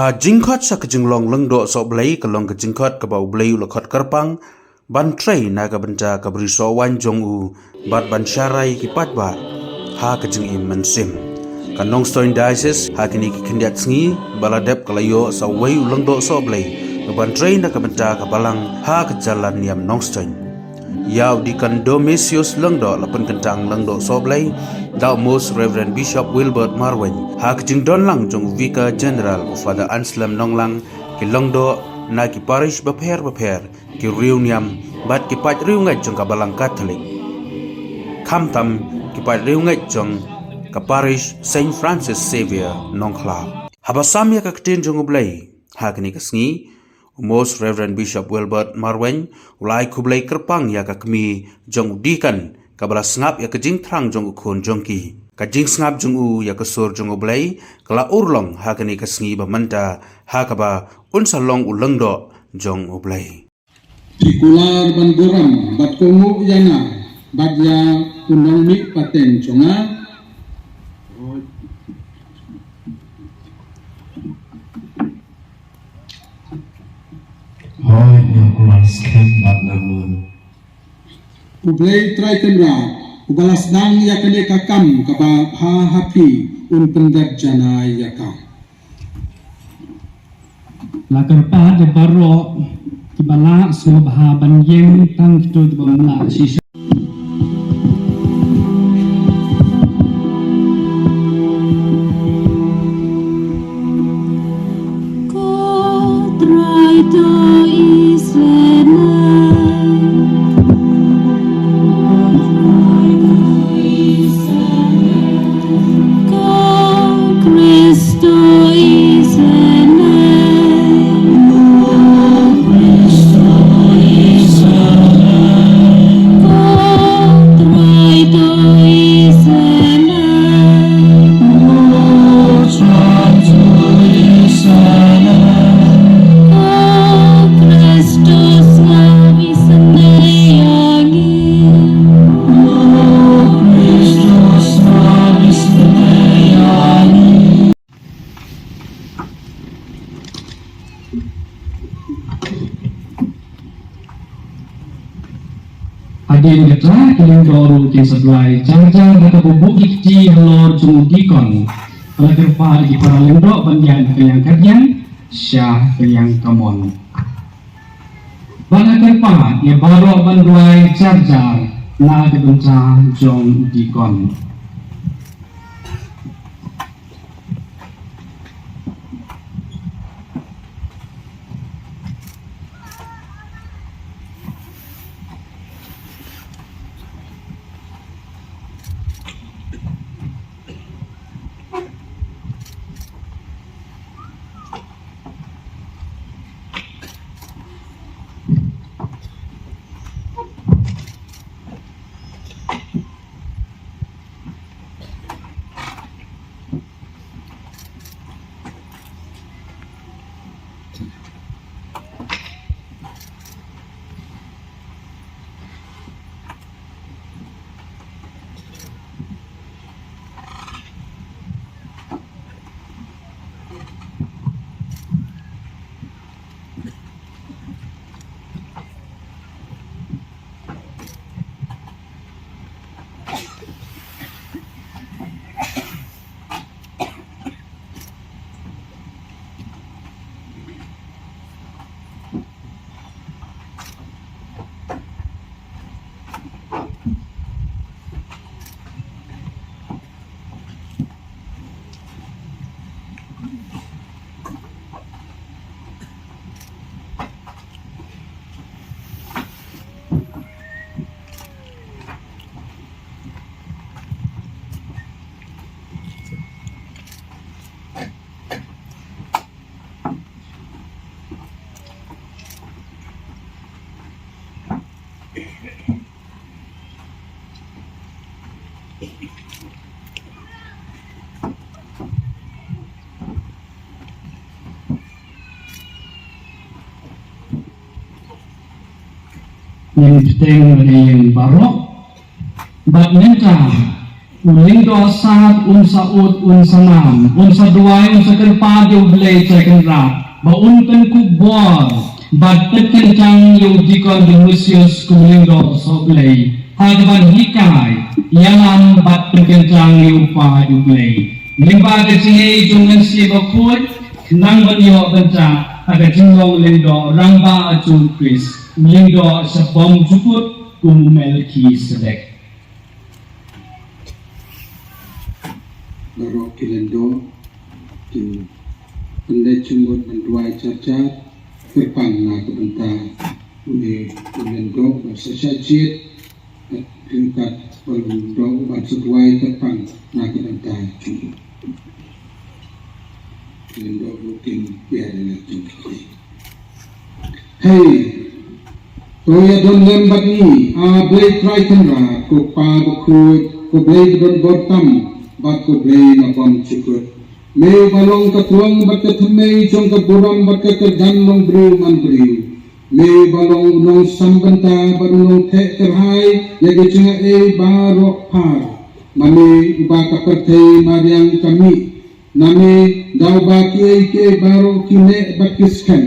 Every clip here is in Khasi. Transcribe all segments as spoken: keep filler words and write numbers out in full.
Ka jingkhot sha ka jinglong lyngdoh sohblei ka long ka jingkhot kaba U Blei u la khot kyrpang ban trei na ka bynta ka bri sohwaiñ jong u bad ban sharai ki paidbah ha ka jingim mynsiem. Ka Nongstoiñ Diocese ha kine ki khyndiat sngi ba la dep ka la ïoh sa uwei u lyngdoh sohblei ban trei na ka bynta ka balang ha ka jyllaniam Nongstoiñ. Ïa u Deacon Domesius Lyngdoh la pynkyntang lyngdoh sohblei da u Most Reverend Bishop Wilbert Marwein ha ka jingdon lang jong u Vicar General u Father Anselm Nonglang, ki lyngdoh na ki parish bapher bapher, ki riewniam bad ki paid riewngeit jong ka Balang Katholik, khamtam ki paid riewngeit jong ka parish Saint Francis Xavier Nongkhlaw. Haba sam ïa ka ktien jong U Blei ha kane ka sngi, u Most Reverend Bishop Wilbert Marwein u la ai khublei kyrpang ïa ka kmie jong u Deacon kaba la sngap ïa ka jingthrang jong u khun jong ki. Ka jingsngap jong u ïa ka sur jong U Blei ka la urlong ha kane ka sngi ba mynta ha kaba un sa long u lyngdoh jong U Blei. Phi kular ban burom bad kohnguh ïa nga bad ïa u nongmihpateng jong nga. Hooid, nga kular skhem bad nga mut. U Blei Trai Kynrad uba la sdang ïa kane ka kam kaba bha ha phi un pyndep janai ïa ka. La kyrpad ïa baroh kiba lah sngewbha ban ïeng tang kito kiba ym lah shisha. Ko Trai to Israel. Ko Kristo Israel. Ko Trai to Israel. Ko Kristus nga isynei ïa ngi. Hadien kata, ki lyngdoh ruh kin sa duwai jar jar da kaba buh ki kti halor jong u deacon. Ba la kyrpad ïa ki para lyngdoh ban ïaid na ka liang khadien sha ka liang kamon. Ba la kyrpad ïa baroh ban duwai jar jar na ka bynta jong u deacon. Ngin bteng bad ïing baroh. Bad mynta U lyngdoh sat un sa ud, un sa nam, un sa duwai, un sa kyrpad ïa U Blei Trai Kynrad ba un pynkup bor bad pynkyntang ïa u Deacon Dionusius kum u lyngdoh sohblei ha kaban hikai, ïalam bad pynkyntang ïa u paid U Blei. Lyngba ka jingïeit jong U Mynsiem Bakhuid, nang ban ïoh bynta ha ka jinglong lyngdoh rangbah jong U Khrist, lyngdoh sha bymjukut kum u Melkisedek. Baroh ki lyngdoh kin pyndait jingmut ban duwai jar jar, kyrpang na ka bynta une u lyngdoh ba sa shah jied, ryngkat bad u lyngdoh uban sa duwai, kyrpang na ka bynta jong u. Lyngdoh ruh kin ïa ryngkat jong ki. Hei, to ïa don lem bad ngi, A Blei Trai Kynrad, ko Kpa Bakhuid, ko Blei ba don bor tam, bad ko Blei na bymjukut. Me uba long ka tlong bad ka thymmei jong ka burom bad ka kyrdan longbriew manbriew. Me uba long u nongsam bynta bad u nongtheh kyrhai ïa ki jingaiei baroh phar. Ma me uba ka pyrthei mariang ka mih. Na me da uba kiei kiei baroh ki neh bad ki skhem.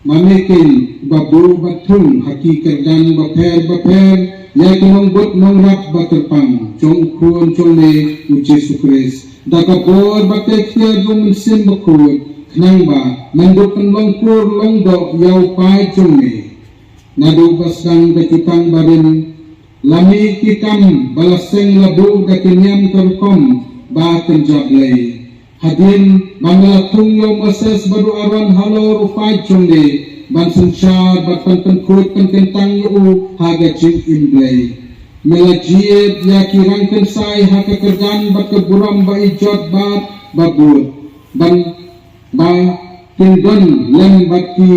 Ma me keiñ uba buh bad thung ha ki kyrdan bapher bapher ïa ki nongbud nongrap ba kyrpang jong u Khun jong me u Jisu Khrist, da ka bor bad ka iktiar jong U Mynsiem Bakhuid, khnang ba men dup pynlong kur long doh ïa u paid jong me. Naduh ba sdang ka jutang barim, la mih ki kam ba la seng la buh da ki niam ka rukom ba kynja Blei. Hadien ba me la thung ïa u Moses bad u Aaron halor u paid jong me, ban synshar bad ban pynkhuid pynkyntang ïa u ha ka jingim Blei. Me la jied ïa ki rangkynsai ha ka kyrdan bad ka burom ba ijot bad ba bud, ban ba kin don lem bad ki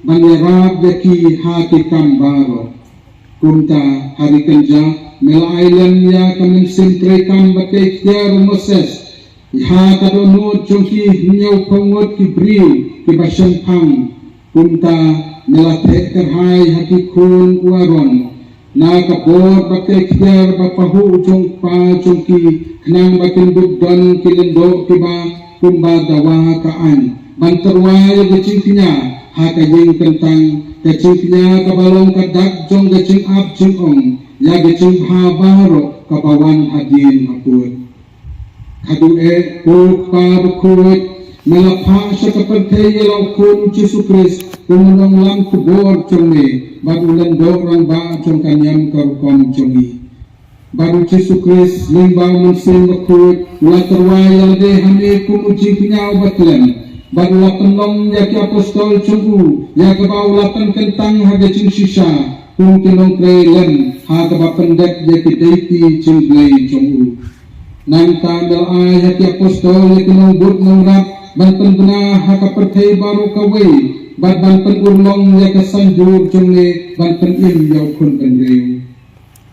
ban ïarap ïa ki ha ki kam baroh. Kumta ha ri kynja me la ai lem ïa ka mynsiem treikam bad ka iktiar u Moses ha ka dohnud jong ki hynñiewphew ngut ki briew kiba shemphang. Kumta me la theh kyrhai ha ki khun u Aaron na ka bor bad ka iktiar ba pahuh jong u kpa jong ki, khnang ba kin dup don ki lyngdoh kiba kumba dawa ka aiñ, ban tyrwa ïa ka jingkñia ha ka ïing kyntang, ka jingkñia kaba long ka dak jong ka jingap jingong ïa ka jingbha baroh kaba wan hadien hapud. Haduh eh, ko Kpa Bakhuid, me la phah sha ka pyrthei ïa la u Khun u Jisu Khrist kum u nonglam khubor jong me bad u lyngdoh rangbah jong ka niam ka rukom jong ngi. Bad u Jisu Khrist lyngba u Mynsiem Bakhuid u la tyrwa ïa lade ha me kum u jingkñia uba khlem, bad u la pynlong ïa ki apostol jong u ïa kaba u la pynkyntang ha ka jingshisha kum ki nongtrei lem ha kaba pyndep ïa ki dei ki jingblei jong u. Nangta me la ai ha ki apostol ïa ki nongbud nongrap ban pynbna ha ka pyrthei baroh kawei bad ban pynurlong ïa ka saiñdur jong me ban pynim ïa u khun bynriew.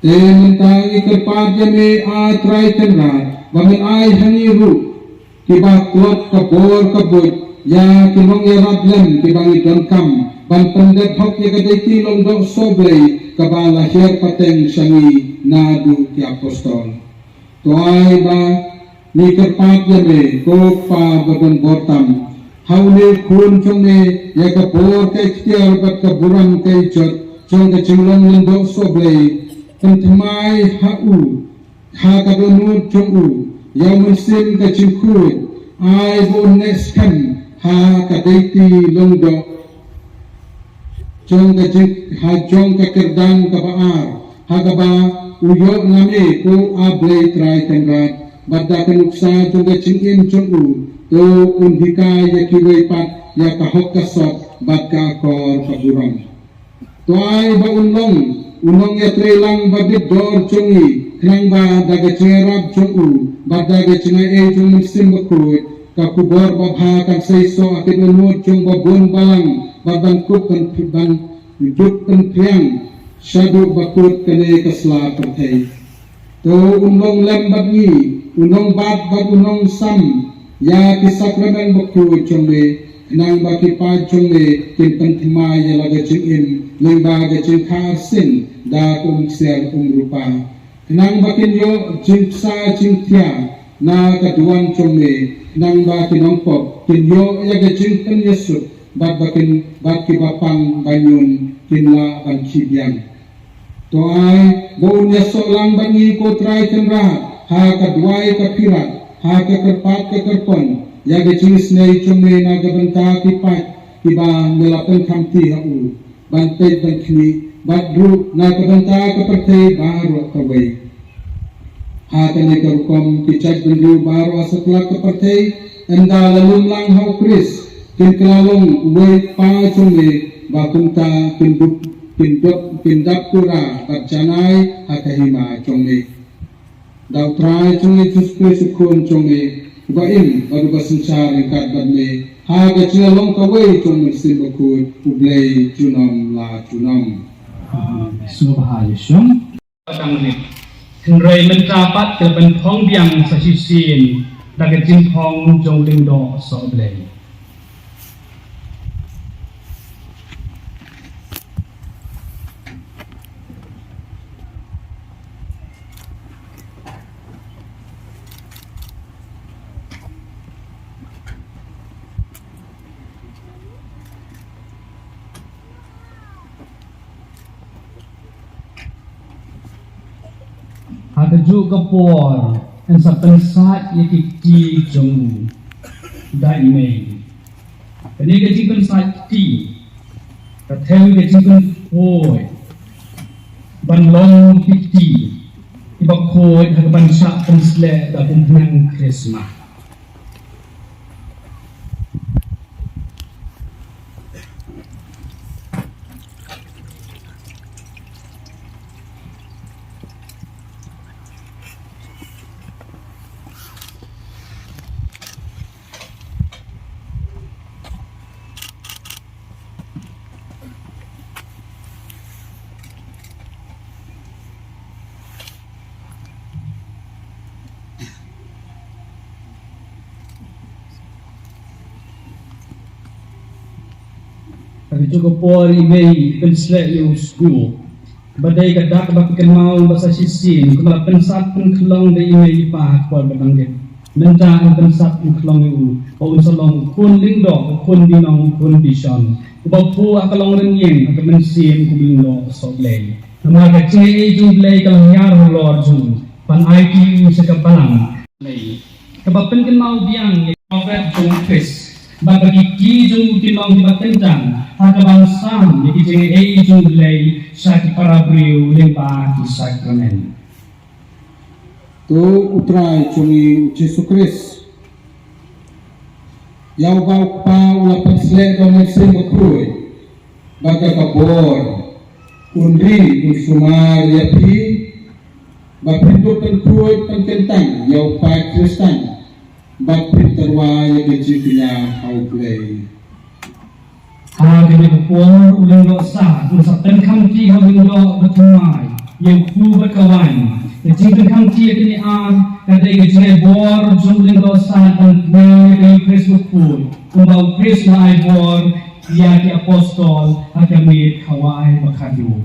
Te mynta ngi kyrpad ïa me, A Trai Kynrad, ba men ai ha ngi ruh kiba klop ka bor ka buit ïa ki nongïarap lem kiba ngi donkam ban pyndep hok ïa ka dei ki long doh sohblei kaba la hiar pateng sha ngi naduh ki apostol. To ai ba ngi kyrpad ïa me, ko Kpa ba don bor tam, ha une u Khun jong me ïa ka bor ka iktiar bad ka burom ka ijot jong ka jinglong lyngdoh sohblei. Pynthymmai ha u ha ka dohnud jong u ïa u mynsiem ka jingkhuid, ai ba un neh skhem ha ka dei ki long doh jong ka jing ha jong ka kyrdan kaba ar, ha kaba u ïoh na me ko A Blei Trai Kynrad, bad da ka nuksa jong ka jingim jong u to un hikai ïa kiwei pat ïa ka hok ka sot bad ka akor ka burom. To ai ba un long u nongïatreilang ba bit dor jong ngi, khnang ba da ka jingïarap jong u bad da ka jingaiei jong u Mynsiem Bakhuid, ka khubor babha kan seisoh ha ki dohnud jong babun balang, bad ban kup ban, ban dup pynphriang shaduh ba kut kane ka sla pyrthei. To un long lem bad ngi, un long bad bad un long sam ïa ki sakramen bakhuid jong me, khnang ba ki paid jong me kin pynthymmai ïa la ka jingim lyngba ka jingkha arsien da ka umksiar umrupa. Khnang ba kin ïoh jingpynsah jingthiah na ka duwan jong me, khnang ba ki nongpop kin ïoh ïa ka jingpynïasuk, bad ba kin, bad kiba pang ba ñiun kin lah ban khie biang. To ai ba un ïasoh lang bad ngi, ko Trai Kynrad, ha ka duwai ka phirat, ha ka kyrpad ka kyrpon, ïa ka jingisynei jong me na ka bynta ki paid kiba me la pynkhamti ha u, ban peit ban khmih, bad ruh na ka bynta ka pyrthei baroh kawei. Ha kane ka rukom ki jaitbynriew baroh ha satlak ka pyrthei, ynda la lum lang ha u Khrist, kin kylla long uwei u kpa jong me, ba kumta kin dup, kin dup, kin dap kura bad janai ha ka hima jong me. Da u Trai jong ngi Jisu Khrist u Khun jong ngi, uba im bad uba synshar ryngkat bad me, ha ka jingïalong kawei jong u Mynsiem Bakhuid, U Blei junom la junom. Amen. Sngewbha ïa shong. Tang rit. Hynrei mynta pat ka la pynphong biang sa shisien da ka jingphong jong u Lyngdoh Sohblei. Ha kajuh ka por yn sa pynsait ïa ki kti jong u da i mei. Kane ka jingpynsait kti ka thew ïa ka jingpynkhuid ban long ki kti kiba khuid ha kaban shah pynsleh da ka umphniang Khristmas. Ha kajuh ka por i mei i pynsleh ïa u sgup. Ba dei ka dak ba pynkynmaw ba sa shisien, kumba la pynsat pynkhlong da i mei i pa ha ka por ba dang rit. Mynta yn pynsat pynkhlong ïa u ba un sa long u khun lyngdoh, u khun binong, u khun bishon, uba phuh ha ka longrynïeng ha ka mynsiem kum u Lyngdoh Sohblei. Namar ka jingaiei jong u Blei ka la hiar halor jong u ban aiti ïa u sha ka balang Blei. Kaba pynkynmaw biang ïa ka prophet jong u Khrist, bad ba ki kti jong u kin long kiba kyntang ha kaban sam ïa ki jingaiei jong u Blei sha ki para briew lyngba ki sakramen. To u Trai jong ngi u Jisu Khrist, ïa uba u Kpa u la pynsleh da u Mynsiem Bakhuid, bad da ka bor un ri un sumar ïa phi, ba phin dup pynkhuid pynkyntang ïa u paid Khristan, bad phin tyrwa ïa ka jingkñia ha u Blei. Ha kane ka por u Lyngdoh Sad un sa pynkhamti ha u Lyngdoh Bathymmai ïa u kpu bad ka waiñ. Ka jingpynkhamti ïa kine ar ka dei ka jingai bor jong u Lyngdoh Sad ban pynïaid ïa ka Eucharist bakhuid, kumba u Khrist u la ai bor ïa ki apostol ha ka miet khawai ba khadduh.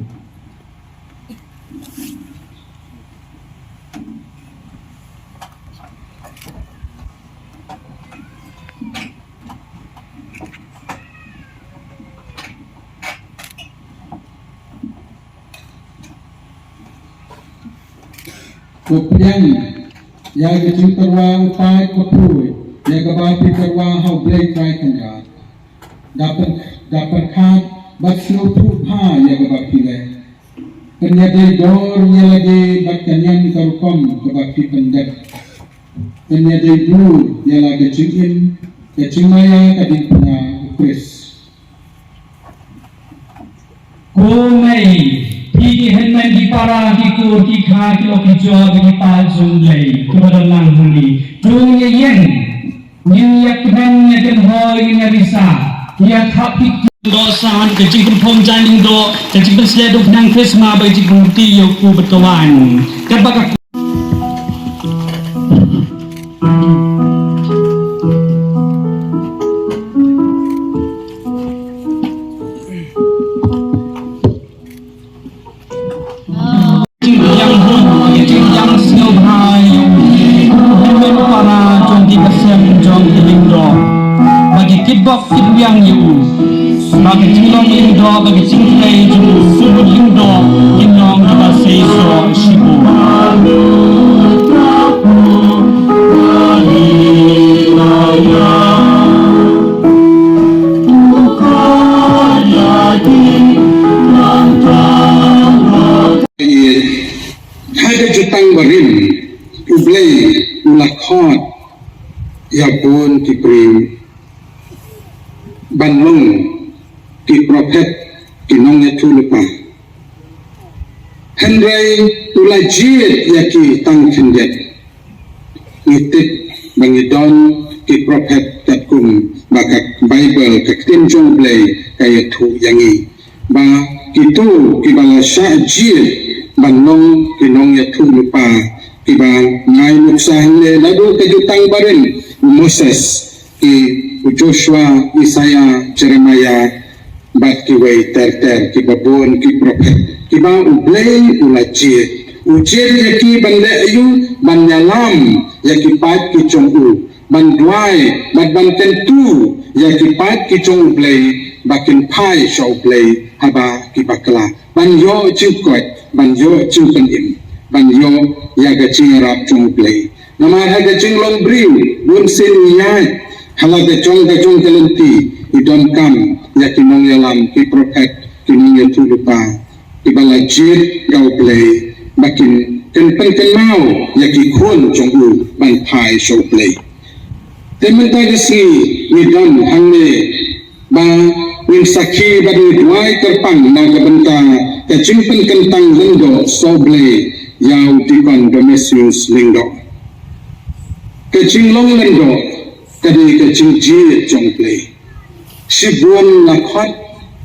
Ko pdiang ïa ka jingtyrwa u paid bakhuid, ïa kaba phi tyrwa ha u Blei Trai Kynrad. Da pyn-, da pyrkhat bad sngewthuh bha ïa kaba phi leh. Pynïadei dor ïa lade bad ka niam ka rukom kaba phi pyndep. Pynïadei bun ïa la ka jingim, ka jingmaïa, ka diengphna u Khrist. Ko mei, phi ki hynmen ki para, ki kur ki kha, ki lok ki jor, ki paid jong u Blei kiba don lang hangne, to ngin ïeng, ngin ïa kmen, ïa kynhoi, ngin ïa risa, ïa thap ki Lyngdoh Sad, ka jingpynphong jaiñ lyngdoh, ka jingpynsleh da u umphniang Khristmas, bad ka jingpynmynti ïa u kpu bad ka waiñ. Katba ka Ka jinglong lyngdoh bad ka jingtrei jong u Symbud Lyngdoh kin long kaba seisoh shibun. Ha ka jutang barim, U Blei u la khot ïa bun ki briew ban long ki prophet, ki nongïathuhlypa. Hynrei u la jied ïa ki tang khyndiat. Ngi tip ba ngi don ki prophet katkum ba ka Baibl, ka ktien jong U Blei, ka ïathuh ïa ngi. Ba kito kiba la shah jied ban long ki nongïathuhlypa, kiba ngai nuksa hangne naduh ka jutang barim, u Moses, ki, u Joshua, Isaiah, Jeremiah, bad kiwei ter ter, kiba bun ki prophet kiba U Blei u la jied. U jied ïa ki ban leh aïu? Ban ïalam ïa ki paid ki jong u, ban duwai bad ban kyntu ïa ki paid ki jong U Blei ba kin phai sha U Blei haba ki bakla, ban ïoh jingkoit, ban ïoh jingpynim, ban ïoh ïa ka jingïarap jong U Blei. Namar ha ka jinglong briew, bun sien ïaid ha la ka jong ka jong ka lynti, i donkam ïa ki nongïalam, ki prophet, ki nongïathuhlypa kiba la jied da U Blei ba kin, kin pynkynmaw ïa ki khun jong u ban phai sha U Blei. Te mynta ka sngi ngi don hangne ba ngin sakhi bad ngi duwai kyrpang na ka bynta ka jingpynkyntang lyngdoh sha U Blei ïa u Deacon Domesius Lyngdoh. Ka jinglong lyngdoh ka dei ka jingjied jong U Blei. Shibun la khot,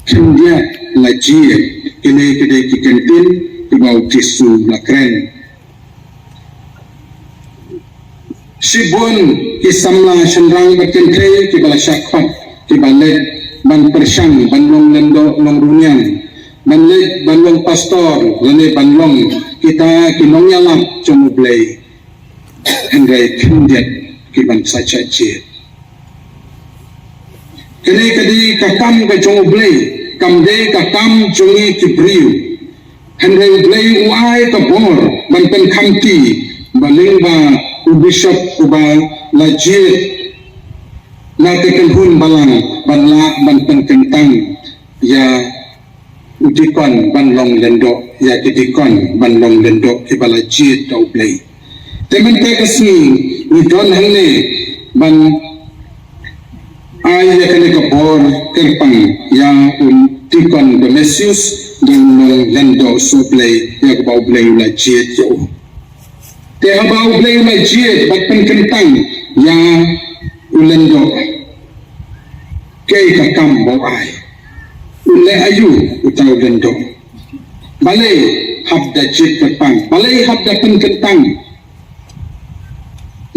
khyndiat la jied. Kine ki dei ki kyntien kiba U Jisu la kren. Shibun ki samla shynrang bad kynthei kiba la shah khot, kiba leit ban pyrshang ban long lyngdoh, long runiang, ban leit ban long pastor lane ban long kita ki nongïalam jong U Blei. Hynrei khyndiat ki ban sa shah jied. Kane ka dei ka kam ka jong U Blei, kam dei ka kam jong ngi ki briew. Hynrei U Blei u ai ka bor ban pynkhamti, ba lyngba u bishop uba la jied na ka kynhun balang ban lah ban pynkyntang ïa u deacon ban long lyngdoh, ïa ki deacon ban long lyngdoh kiba la jied da U Blei. Te mynta ka sngi ngi don hangne ban ai ïa kane ka bor kyrpang ïa u Deacon Domesius, don long lyngdoh sha U Blei ïa kaba U Blei u la jied ïa u. Te haba U Blei u la jied bad pynkyntang ïa u lyngdoh, kaei ka kam ba u ai? U leh aïu uta u lyngdoh? Balei hap da jied kyrpang? Balei hap da pynkyntang?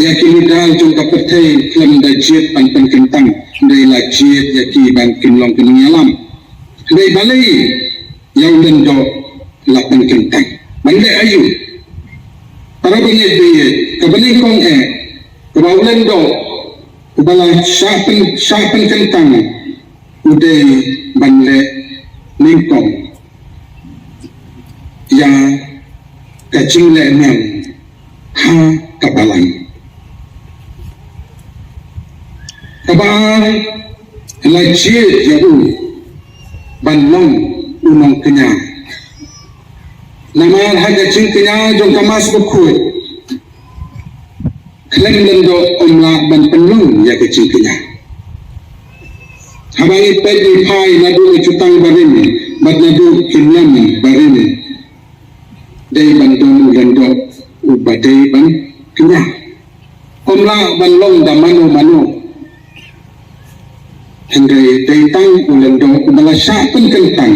Ïa ki leader jong ka pyrthei khlem da jied ban pynkyntang, hynrei la jied ïa ki ban kin long ki nongïalam. Hynrei balei ïa u lyngdoh la pynkyntang? Ban leh aïu? Para bangeit, bangeit, kaba nyngkong eh, kaba u lyngdoh uba la shah pyn, shah pynkyntang u dei ban leh nyngkong ïa ka jingleh niam ha ka balang. Kaba ar, la jied ïa u ban long u nongkñia. Namar ha ka jingkñia jong ka Mass Bakhuid, khlem lyngdoh ym lah ban pynlong ïa ka jingkñia. Haba ngi peit ngi phai naduh ka jutang barim bad naduh ki niam barim, dei ban don u lyngdoh uba dei ban kñia. Ym lah ban long da mano mano. Hynrei dei tang u lyngdoh uba la shah pynkyntang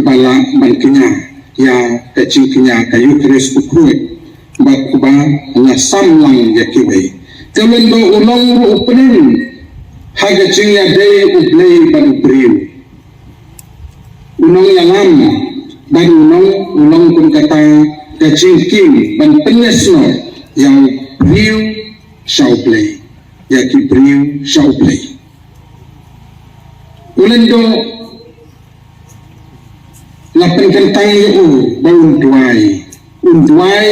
uba lah ban kñia ïa ka jingkñia ka Eukharist Bakhuid, bad uba la sam lang ïa kiwei. Te u lyngdoh u long ruh u pynïeng ha ka jingïadei U Blei bad u briew. U nongïalam bad u nong, u long kum kata ka jingkieng ban pynïasnoh ïa u briew sha U Blei, ïa ki briew sha U Blei. U lyngdoh la pynkyntang ïa u ba un duwai. Un duwai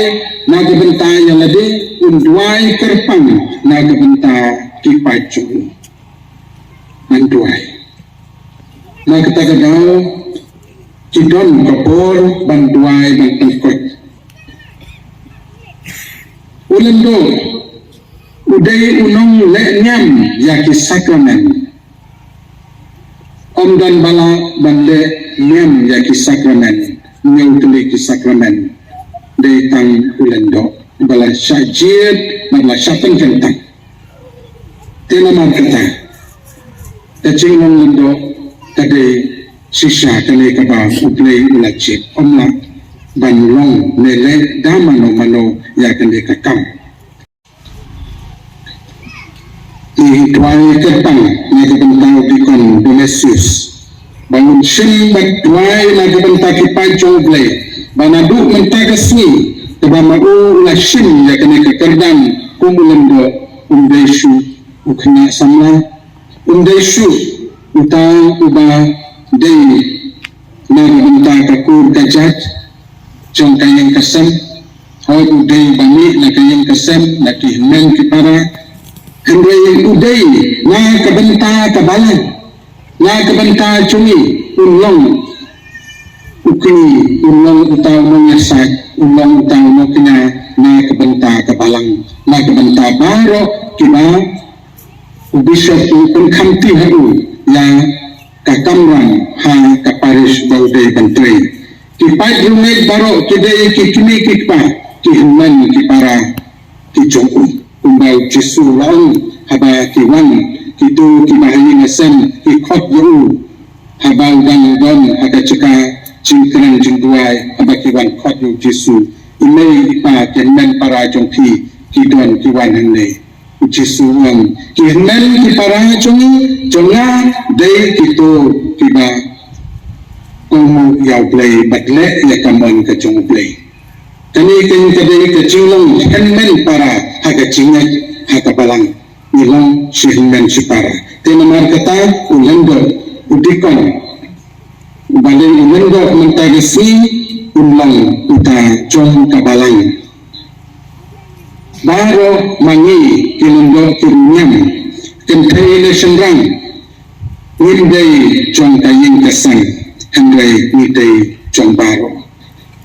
na ka bynta ïa lade, un duwai kyrpang na ka bynta ki paid jong u. Ban duwai. Na kata ka daw, ki don ka por ban duwai ban pynkut. U Lyngdoh u dei u nongleh niam ïa ki sakramen. Ym don ba lah ban leh niam ïa ki sakramen, ñiew tylli ki sakramen. Dei tang u Lyngdoh ba la shah jied, ba la shah pynkyntang. Te namar kata, ka jinglong Lyngdoh ka dei shisha kane kaba U Blei u la jied, ym lah ban long ne leh da mano mano ïa kane ka kam. Ngi duwai kyrpang na ka bynta u Deacon Domesius ba un shim bad duwai na ka bynta ki paid jong U Blei, ba naduh mynta ka sngi kaba ma u u la shim ïa kane ka kyrdan kum u Lyngdoh, um dei shuh u khynnah samla, um dei shuh uta uba dei na ka bynta ka kur ka jait jong ka ïing ka sem. Hooid, u dei ba mih na ka ïing ka sem, na ki hynmen ki para. Hynrei u dei na ka bynta ka balang, na ka bynta jong ngi, un long u kñi, un long uta u nongïasaid, un long uta u nongkñia na ka bynta ka balang, na ka bynta baroh kiba u bishop u pynkhamti ha u ïa ka kamram ha ka parish ba u dei ban trei. Ki paid riewngeit baroh ki dei ki kmie ki kpa, ki hynmen ki para ki jong u. Kumba u Jisu u la ong, haba ki wan kito kiba ha ïing ha sem ki khot ïa u, haba u dang don ha ka jaka jingkren jingduwai, haba ki wan khot ïa u Jisu, i mei i pa, ki hynmen para jong phi ki don ki wan hangne. U Jisu u ong, ki hynmen ki para jong ngi, jong nga, dei kito kiba kohnguh ïa U Blei bad leh ïa ka mon ka jong U Blei. Kane ka dei ka jinglong hynmen para ha ka jingngeit ha ka balang. Ngi long shi hynmen shi para. Te namar kata u Lyngdoh, u deacon, u ba dei u Lyngdoh mynta ka sngi, un long uta jong ka balang. Baroh ma ngi ki Lyngdoh ki runiam, kynthei ne shynrang, ngim dei jong ka ïing ka sem, hynrei ngi dei jong baroh.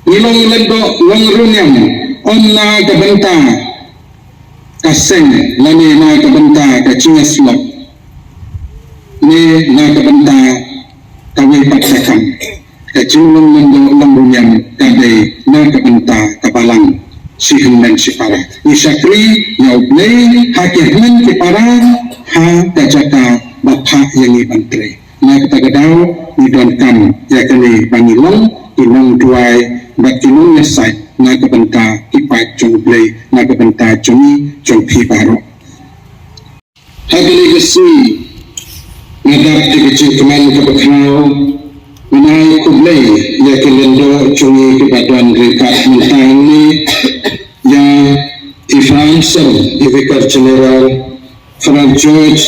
Ngi long Lyngdoh, long runiam, ym na ka bynta ka seng, lane na ka bynta ka jingïasyllok, ne na ka bynta kawei pat ka kam. Ka jinglong Lyngdoh long runiam ka dei na ka bynta ka balang, shi hynmen shi para. Ngi shakri ïa U Blei ha ki hynmen ki para, ha ka jaka ba phah ïa ngi ban trei. Na kata ka daw ngi donkam ïa kane ba ngi long ki nongduwai bad ki nongïasaid na ka bynta ki paid jong U Blei, na ka bynta jong ngi, jong phi baroh. Ha kane ka sngi, nga dap da ka jingkmen kaba khraw ban ai khublei ïa ki Lyngdoh jong ngi kiba don ryngkat mynta hangne, ïa i Father Anselm, i Vicar General, Father George,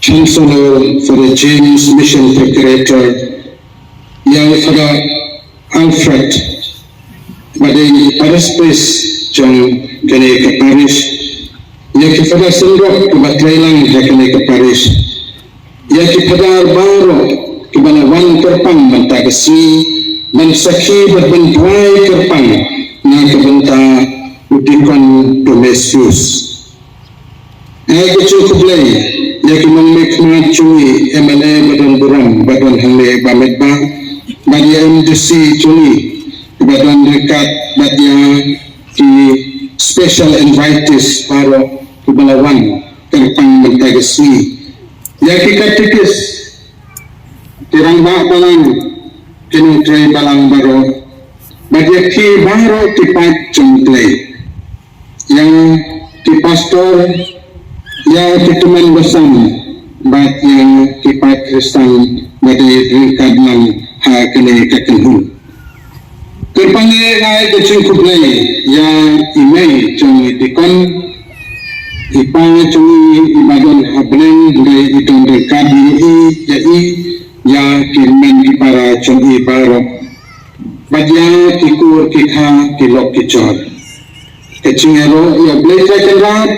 Chancellor, Father James, Mission Procurator, ïa i Father Alfred, ba dei i parish priest jong kane ka parish, ïa ki Father Sendok kiba trei lang ha kane ka parish, ïa ki Father baroh kiba la wan kyrpang mynta ka sngi ban sakhi bad ban duwai kyrpang na ka bynta u Deacon Domesius. Ai ka jingkhublei ïa ki nongmihkhmat jong ngi, M L A ba don burom ba don hangne ba met ba, bad ïa M D C jong ngi ba don ryngkat, bad ïa ki special invitees baroh kiba la wan kyrpang mynta ka sngi, ïa ki katekis, ki rangbah balang, ki nongtrei balang baroh, bad ïa ki baroh ki paid jong U Blei, ïa ki pastor, ïa ki tymmen basan, bad ïa ki paid Khristan ba dei ryngkat lang ha kane ka kynhun. Kyrpang eh ai ka jingkhublei ïa i mei jong i Deacon, i pa jong i, i ba don ha bneng, hynrei i don ryngkat ïa i, ïa i, ïa ki hynmen ki para jong i baroh. Ïa ki kur ki kha ki lok ki jor. Ka jingïaroh ïa U Blei Trai Kynrad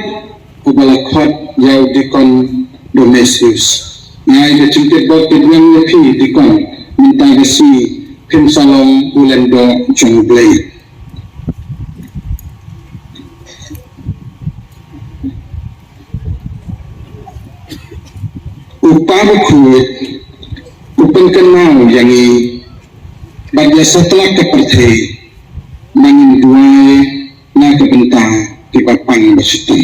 uba la khot ïa u Deacon Domesius. Nga ai ka jingkitbok kyrpang ïa phi Deacon, mynta ka sngi phin sa long u lyngdoh jong U Blei. U Kpa Bakhuid u pynkynmaw ïa ngi bad ïa satlak ka pyrthei ba ngin duwai na ka bynta kiba pang ba shitom.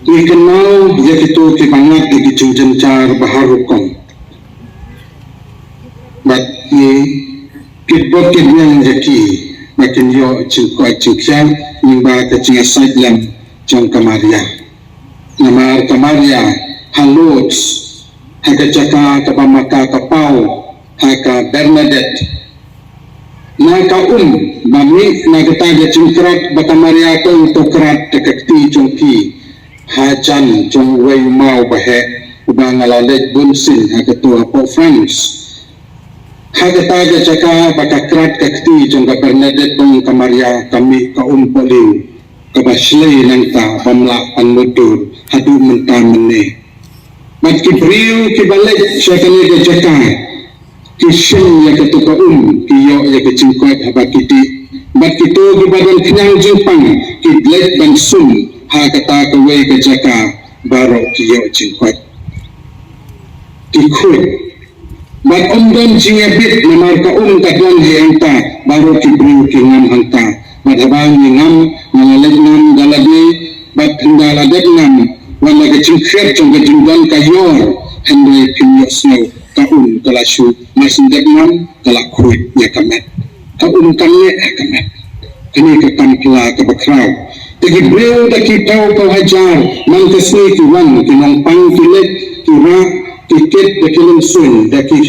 Ngi kynmaw ïa kito kiba ngat ïa ki jingjynjar ba har rukom. Bad ngi kitbok kitbiang ïa ki ba kin ïoh jingkoit jingkhiah lyngba ka jingïasaid lem jong ka Maria. Namar ka Maria ha Lourdes, ha ka jaka kaba ma ka ka paw, ha ka Bernadette, na ka um ba mih na kata ka jingkrat ba ka Maria kong to krat da ka kti jong ki hajan jong uwei u maw ba heh uba nga la leit bun sien ha kato hapoh France. Ha kata ka jaka ba ka krat ka kti jong ka Bernadette bong ka Maria ka mih ka um pohliew kaba shlei nangta bym lah ban mutdur haduh mynta mynne. Bad ki briew kiba leit sha kane ka jaka ki shim ïa kato ka um ki ïoh ïa ka jingkoit haba ki dih. Bad kito kiba don khñiang jingpang ki leit ban sum ha kata kawei ka jaka baroh ki ïoh jingkoit. Ki khuid. Bad ym don jingïabit namar ka um ka don hi hangta, baroh ki briew ki ngam hangta. Bad haba ngi ngam, nga la leit ngam da lade, bad ynda la dep ngam, wat la ka jingkhiat jong ka jingdon ka ïor, hynrei phin ïohsngew ka um ka la shu, mar syn dep ngam ka la khuid ïa ka met. Ka um ka ngeh ha ka met. Kane ka kam phylla kaba khraw. Te ki briew da ki phew phew hajar man ka sngi ki wan, ki nongpang ki leit, ki rah, ki kit da ki lynsuiñ, da ki,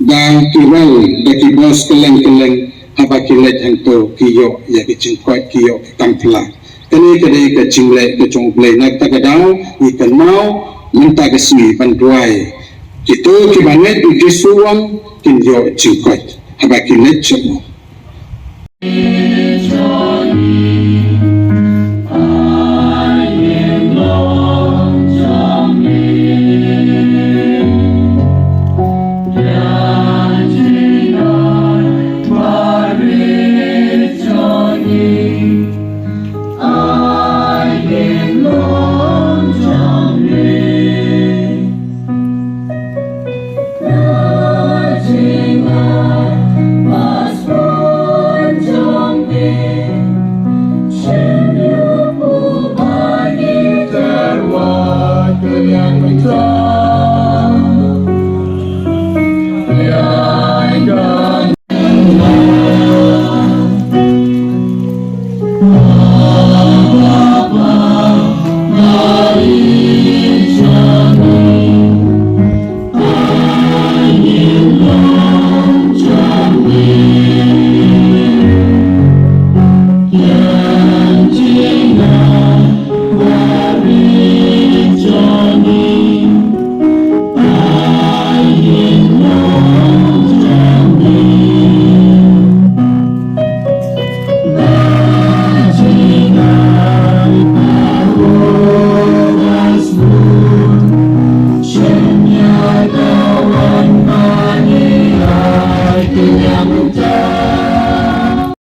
da ki rel, da ki bos kylleng kylleng, haba ki leit hangto ki ïoh ïa ki jingkoit, ki ïoh ki kam phylla. Kane ka dei ka jingleh ka jong U Blei. Na kata ka daw ngi kynmaw mynta ka sngi ban duwai. Kito kiba ngeit U Jisu u ong kin ïoh jingkoit haba ki leit sha u.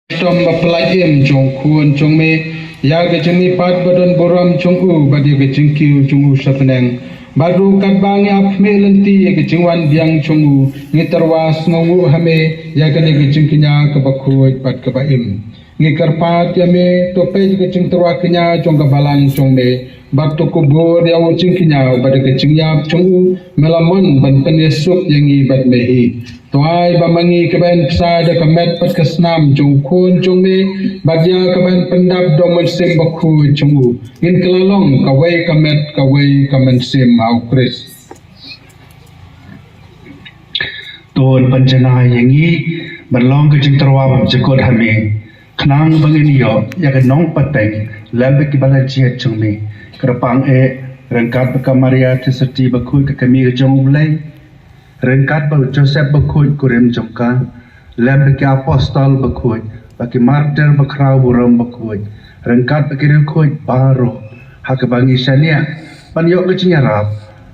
Shitom ba pyllait im jong u Khun jong me, ïa ka jingmihpat ba don burom jong u bad ïa ka jingkiew jong u sha bneng. Bad ruh katba ngi ap khmih lynti ïa ka jingwan biang jong u, ngi tyrwa sngewnguh ha me ïa kane ka jingkñia kaba khuid bad kaba im. Ngi kyrpad ïa me, to peit ïa ka jingtyrwa kñia jong ka balang jong me, bad to kubur ïa u jingkñia bad ka jingïap jong u, me la mon ban pynïasuk ïa ngi bad me hi. To ai ba ma ngi kiba yn bsa da ka met bad ka snam jong u Khun jong me, bad ïa kaba yn pyndap da u Mynsiem Bakhuid jong u, ngin kylla long kawei ka met kawei ka mynsiem ha u Khrist. To pynjanai ïa ngi ban long ka jingtyrwa bymjukut ha me, khnang ba ngin ïoh ïa ka nongpateng lem bad kiba la jied jong me. Kyrpang eh, ryngkat bad ka Maria Theisotti bakhuid ka kmie ka jong U Blei, ryngkat bad u Joseph bakhuid kurim jong ka, lem bad ki apostol bakhuid, bad ki martir bakhraw burom bakhuid, ryngkat bad ki riewkhuid baroh, ha kaba ngi shaniah ban ïoh ka jingïarap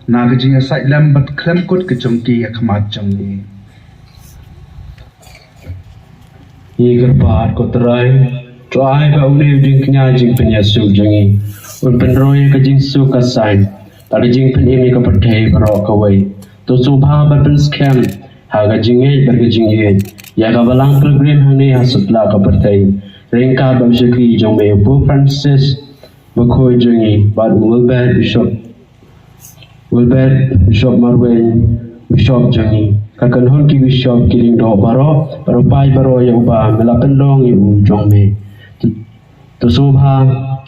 na ka jingïasaid lem bad khlem kut ka jong ki ha khmat jong ngi. Ngi kyrpad, ko Trai, to ai ba une u jingkñia jingpynïasuk jong ngi un pynroi ïa ka jingsuk ka saiñ, bad ka jingpynim ïa ka pyrthei baroh kawei. To sngewbha ban pynskhem ha ka jingngeit bad ka jingïeit ïa ka Balang Pilgrim hangne ha satlak ka pyrthei, ryngkat bad u shakri jong me u Pope Francis bakhuid jong ngi, bad u Wilbert Bishop, Wilbert Bishop Marwein, Bishop jong ngi, ka kynhun ki bishop, ki lyngdoh baroh, bad u paid baroh ïa uba me la pynlong ïa u jong me. To sngewbha,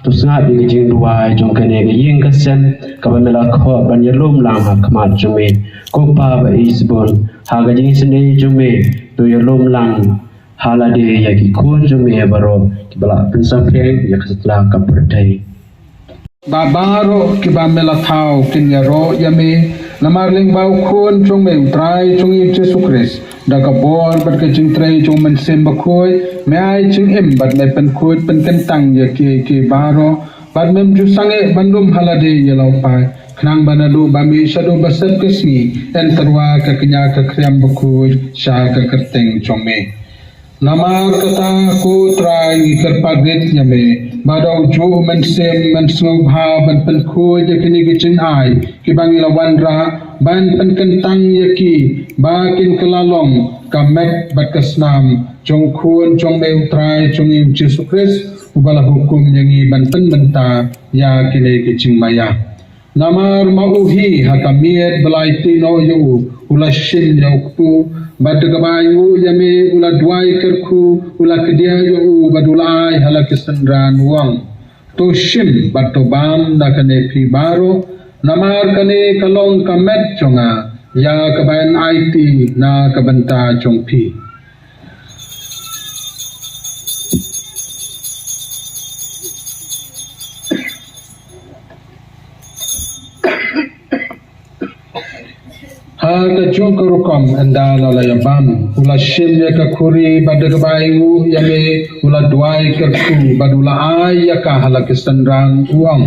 to sngap ïa ka jingduwai jong kane ka ïing ka sem kaba me la khot ban ïalum lang ha khmat jong me. Ko Pa ba ïeit shibun, ha ka jingsngewbha jong me, to ïalum lang ha lade ïa ki khun jong me baroh kiba la pynsaphriang ïa ka satlak ka pyrthei. Ba baroh kiba me la thaw kin ïaroh ïa me, namar lyngba u Khun jong me u Trai jong ngi u Jisu Khrist, da ka bor bad ka jingtrei jong u Mynsiem Bakhuid, me ai jingim bad me pynkhuid pynkyntang ïa kiei kiei baroh, bad mem ju sangeh ban lum ha lade ïa la u paid, khnang ba naduh ba mih shaduh ba sep ka sngi, yn tyrwa ka kñia ka khriam bakhuid sha ka kyrteng jong me. Namar kata, ko Trai, ngi kyrpad rit ïa me ba da u juh u Mynsiem men sngewbha ban pynkhuid ïa kine ki jingai kiba ngi la wanrah, ban pynkyntang ïa ki ba kin kylla long ka met bad ka snam jong u Khun jong me u Trai jong ngi u Jisu Khrist, uba la hukum ïa ngi ban pynbynta ïa kine ki jingmaïa. Namar ma u hi ha ka miet ba la aiti noh ïa u, u la shim ïa u kpu, bad da kaba ainguh ïa me u la duwai kyrkhu, u la kdiah ïa u bad u la ai ha la ki synran u ong: To shim bad to bam na kane phi baroh, namar kane ka long ka met jong nga, ïa kaba yn aiti na ka bynta jong phi. Ha kajuh ka rukom ynda la la ïa bam, u la shim ïa ka khuri bad da kaba ainguh ïa me u la duwai kyrkhu bad u la ai ïa ka ha la ki synran u ong: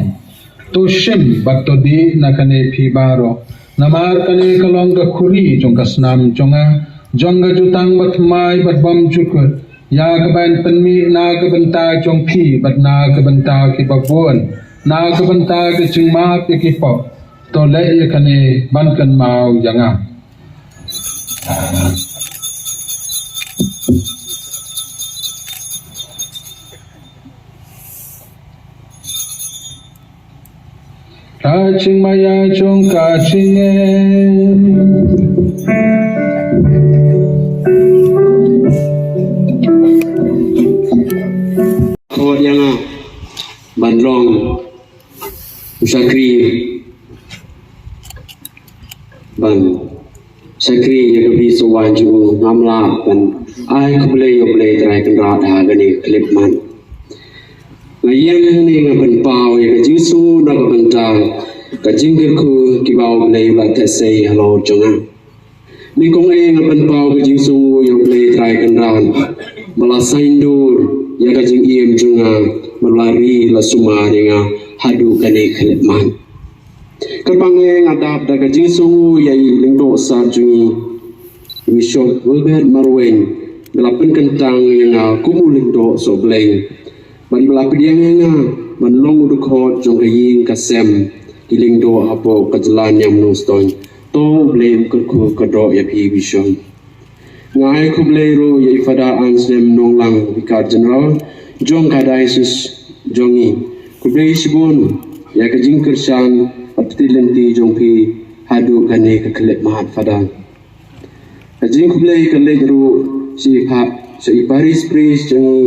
To shim bad to dih na kane phi baroh, namar kane ka long ka khuri jong ka snam jong nga, jong ka jutang bathymmai bad bymjukut, ïa kaba yn pynmih na ka bynta jong phi bad na ka bynta kiba bun, na ka bynta ka jingmap ïa ki pop. To leh ïa kane ban kynmaw ïa nga. Ka jingmaïa jong ka jingeh. Khot ïa nga ban long u shakri, ban shakri ïa ka bri sohwaiñ jong u. Ngam lah ban ai khublei ïa U Blei Trai Kynrad ha kane ka khyllipmat. Nga ïeng hangne nga pynpaw ïa ka jingsngew na ka bynta ka jingkyrkhu kiba U Blei u la theh sei halor jong nga. Nyngkong eh nga pynpaw ka jingsngew ïa U Blei Trai Kynrad ba la saiñdur ïa ka jingim jong nga, ba la ri la sumar ïa nga haduh kane ka khyllipmat. Kyrpang eh nga dap da ka jingsngew ïa i lyngdoh sap jong ngi, i Bishop Wilbert Marwein, ba la pynkyntang ïa nga kum u lyngdoh sohblei, bad ba la pdiang ïa nga ban long u dkhot jong ka ïing ka sem ki lyngdoh hapoh ka jylla Niamnungstoiñ. To U Blei un kyrkhu kyrdoh ïa phi Bishop. Nga ai khublei ruh ïa i Father Anselm Nonglang, Vicar General jong ka Diocese jong ngi. Khublei shibun ïa ka jingkyrshan bad ka lynti jong phi haduh kane ka khyllipmat, Father. Ka jingkhublei ka leit ruh sha i pa, sha i Parish Priest jong ngi,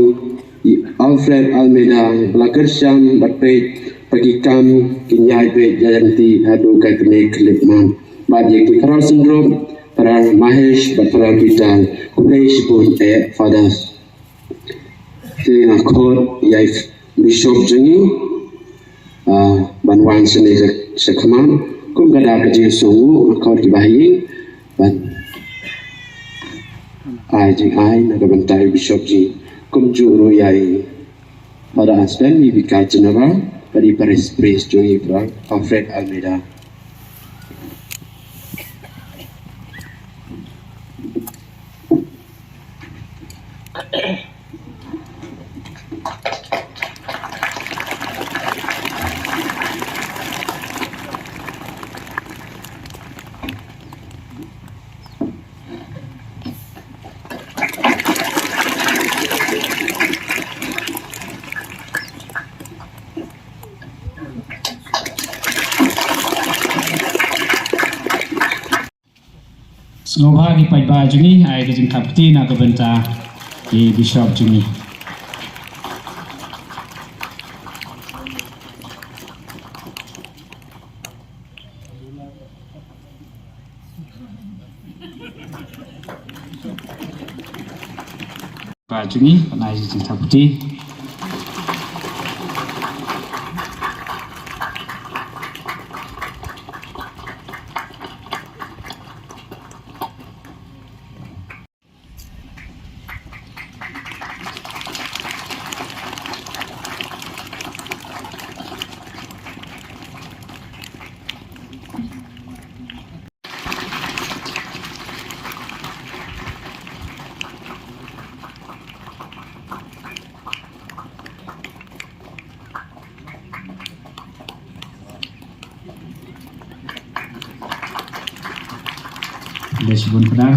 i Alfred Almeida, ba la kyrshan bad peit ba ki kam kin ïaid beit ïaid lynti haduh kane ka khyllipmat. Bad ïa ki Father Syndrop, Father Mahesh bad Father Peter, khublei shibun eh Father. Te nga khot ïa i Bishop jong ngi, ah, ban wan shane sha, sha khmat. Kum ka dak ka jingsngew, nga khot ki bahaïing ban Ai jingai na ka bynta i Bishop jong ngi, kumjuh ruh ïa i Father Aspen, i Vicar General, bad i Parish Priest jong ngi, Brother Alfred Almeida. Sngewbha ki paidbah jong ngi, ai ka jingthap kti na ka bynta ki Bishop jong ngi. Ba jong ngi, ba na ji jingthap kti. Khublei shibun khynnah.